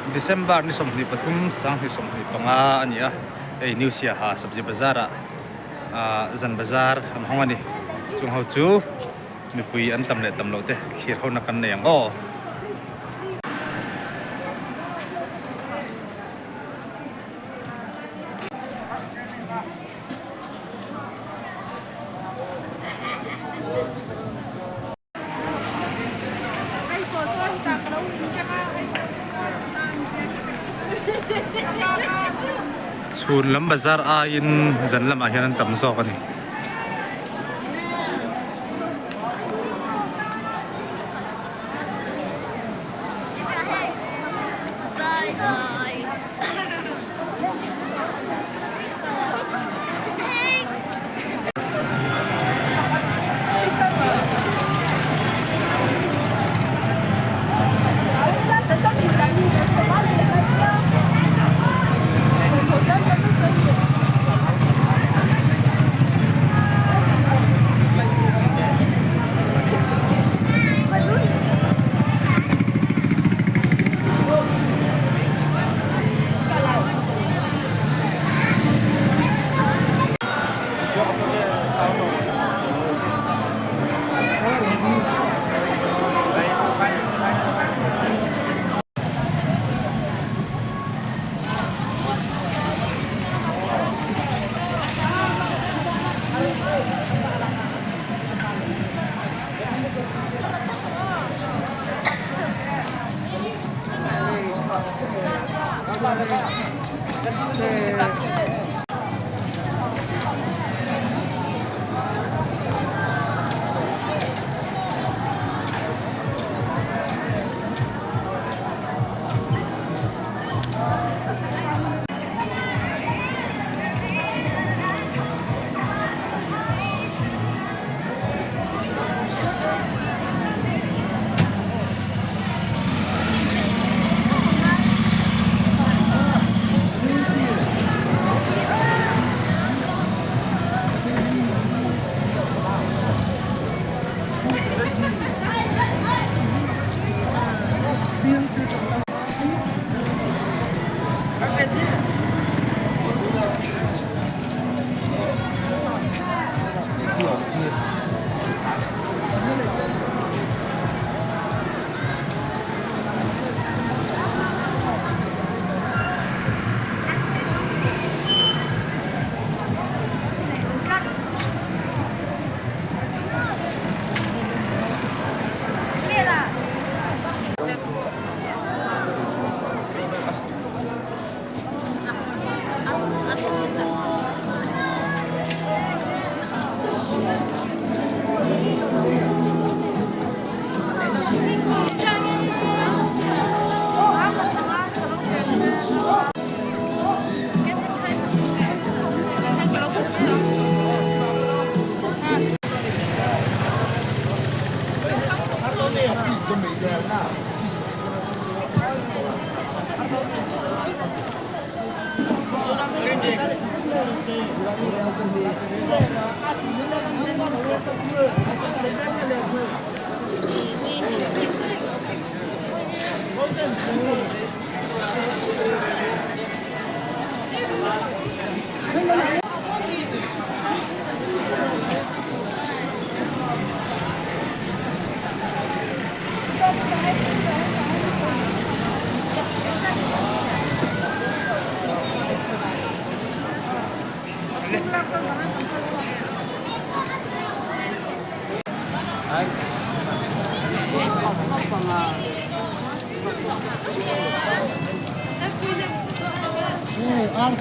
December ni 23 2025 a ni a, hei New Siaha Sabzi Bazar ah ah zan bazar an hawng a ni. Chung ho chu mipui an tam leh tam loh te thlir ho na kan nei ang aw. Chhun lam bazar aiin zan lamah hian an tam zawk a ni.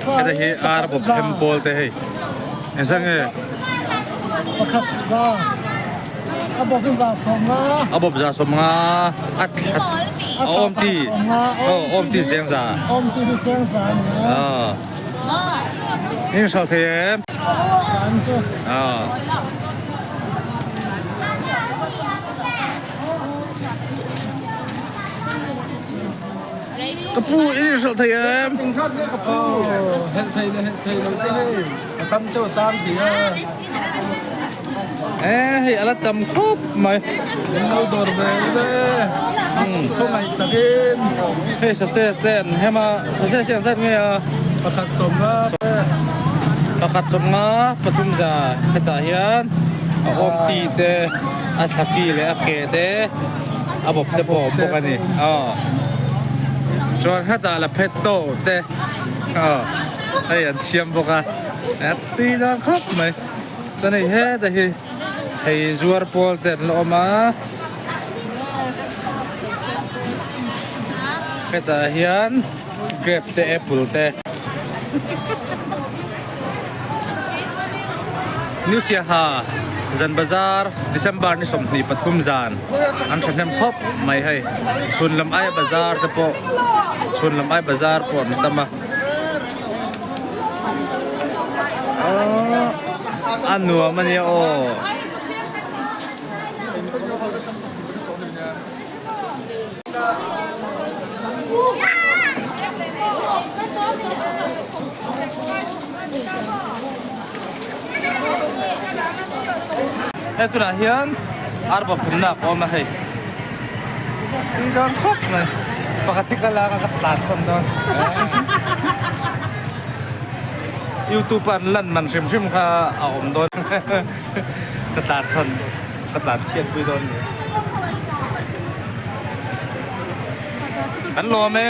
Heta hi ar bawk hem pawl te hei engzah nge Pakhat za a bawk in za 50 a bawp za 50 a thla a awm ti awm ti cheng za awm ti hi cheng za a ni a In hralh thei em? Kan chu. Ka pu in hralh thei em? Helh thei le helh thei lo che hei. A tam cheu tam ti a. Eh hei ala tam khawp mai. Min lo dawr ve le. Khawngaih takin. Hei sase te an hem a, sase hi ang zat nge a? Pakhat sawmnga te. Pakhat sawmnga pathum za hetah hian a awm ti te, a thlaki leh a ke te a bawp te pawh a awm bawk a ni. Aw chuan hetah la phet tawh te aw hei an siam bawk a, a tui dawn khawp mai. Chuan hei heta hi thei zuar pawl te an la awm a. Hetah hian grape te apple te New Siaha zan bazar December ni 23 zan an thahnem khawp mai hei chhun lam aia bazar te pawh chhun lam aia bazar pawh an tam a a nuam ania aw. Hei tunah hian arpa phunna a awm a hei tui dawn khawp mai pakhat hi ka lak a ka tlansan dawn youtube a an lan man hrim hrim kha a awm dawn. Ka tlan chhan ka tlan chhiat pui dawn ni. Kan lawm e.